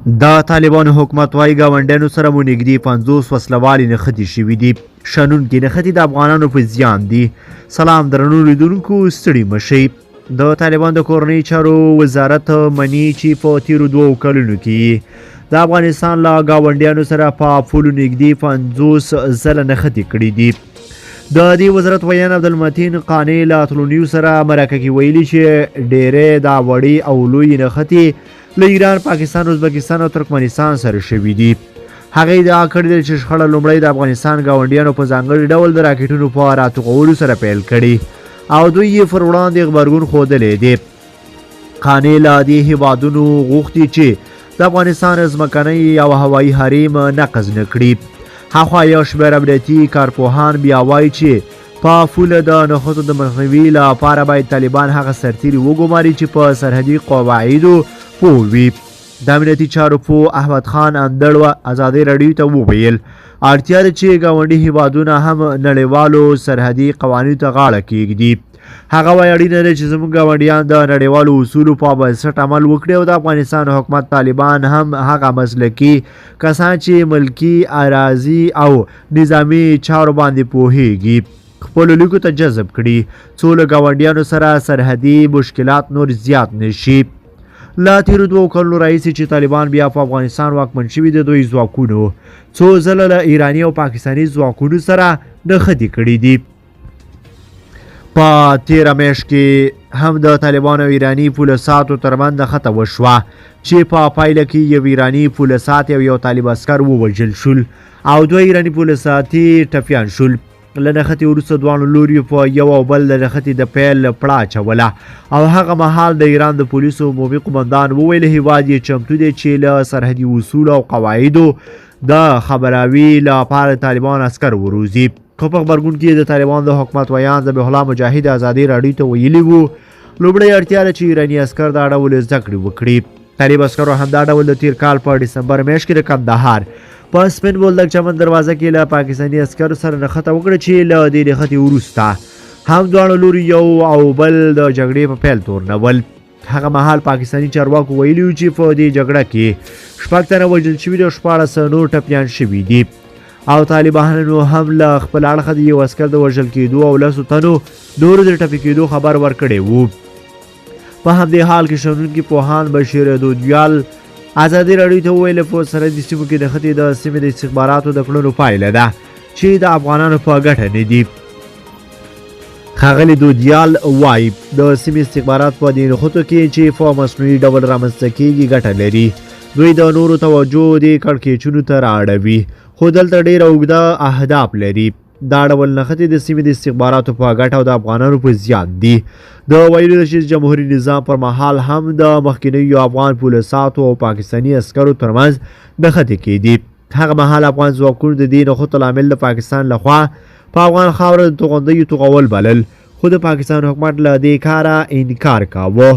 د طالبانو حکومت وايي، ګاونډیانو سره مو نږدې 50 وسلهوالې نښتې شوې دي. شنونکي نښتې د افغانانو په زیان دي. سلام درنو لیدونکو، ستړي مه شئ. د طالبان د کورنیو چارو وزارت مني چې په تیرو 2 کلونو کې د افغانستان له ګاونډیانو سره په پولو نږدې 50 ځله نښتې کړې دي. د دې وزارت ویاند عبدالمتین قانع له طلوع نیوز سره مرکه کې ویلي چې ډیری دا وړې او لویې نښتې له ایران، پاکستان، ازبکستان او ترکمنستان سره شوې دي. هغه ادعا کړې ده چې شخړه لومړی د افغانستان ګاونډیانو په ځانګړي ډول د راکټونو په راتوغولو سره پیل کړې او دوی یې پر وړاندې غبرګون ښودلی دی. قانع له دې هیوادونو غوښتي چې د افغانستان ځمکنی او هوایي حریم نقض نه کړي. هاخوا یو شمېر امنیتي کارپوهان بیا وایي چې په پوله د نښتو د مخنیوي لپاره باید طالبان هغه سرتیري وګماري چې په سرحدي قواعدو پوه وي. د امنیتي چارو پوه احمد خان اندړ ازادي راډیو ته وویل، اړتیا ده چې ګاونډي هیوادونه هم نړیوالو سرحدي قوانینو ته غاړه کیږدي. هغه وایي، اړینه ده چې زموږ ګاونډیان د نړیوالو اصولو په بنسټ عمل وکړي او د افغانستان حکومت طالبان هم هغه مسلکي کسان چې ملکي، اراضي او نظامي چارو باندې پوهیږي خپلو لیکو ته جذب کړي، څو له ګاونډیانو سره سرحدي مشکلات نور زیات نشي. له تیرو 2 کلونو راهیسې چې طالبان بیا په افغانستان واکمن شوي، د دوی ځواکونو څو ځله له ایراني او پاکستاني ځواکونو سره نښتې کړې دي. په تیره میاشت کې هم د طالبانو او ایراني پوله ساتو ترمنځ نښته وشوه چې په پایله کې یو ایراني پوله ساتي او یو طالب عسکر ووژل شول او 2 ایراني پوله ساتي ټپیان شول. له نښتې وروسته دواړو لوریو په یو او بل د نښتې د پیل پړه اچوله او هغه مهال د ایران د پولیسو عمومي قومندان وویل هیواد یې چمتو دی چې له سرحدي اصولو او قواعدو د خبراوي لپاره طالبان عسکر وروزي. خو په غبرګون کې د طالبانو د حکومت ویاند ذبیح الله مجاهد ازادي راډیو ته ویلي وو، لومړی اړتیا ده چې ایراني عسکر دا ډول زده کړې وکړي. طالب عسکرو همدا ډول د تیر کال په ډسمبر میاشت کې د کندهار په سپین بولدک چمن دروازه کې له پاکستاني عسکرو سره نښته وکړه چې له دې نښتې وروسته هم دواړو لوري یو او بل د جګړې په پیل تورنول. هغه مهال پاکستاني چارواکو ویلي وو چې په دې جګړه کې 6 تنه وژل شوي دي او 16 نور ټپیان شوي دي او طالبانو هم له خپل اړخه د یو عسکر د وژل کېدو او 10 تنو نورو د ټپي کېدو خبر ورکړی وو. په همدې حال کې شنونکي پوهان بشیر دودیال ازادي راډیو ته وویل، په سرحدي سیمو کې نښتې د سیمې د استخباراتو د کړنو پایله ده چې د افغانانو په ګټه نه دي. ښاغلی دودیال وایي، د سیمې استخبارات په دې نښتو کې چې په مصنوعي ډول رامنځته کېږي ګټه لري. دوی د نورو توجه دې کړکېچونو ته رااړوي، خو دلته ډېره اوږده اهداف لري. دا ډول نښتې د سیمې د استخباراتو په ګټه او د افغانانو په زیان دي. د ویلو ده چې جمهوري نظام پر مهال هم د مخکنیو افغان پوله ساتو او پاکستاني عسکرو ترمنځ نښتې کېدې. هغه مهال افغان ځواکونو د دې نښتو لامل د پاکستان لخوا په افغان خاوره د توغندیو توغول بلل، خو د پاکستان حکومت له دې کاره انکار کاوه.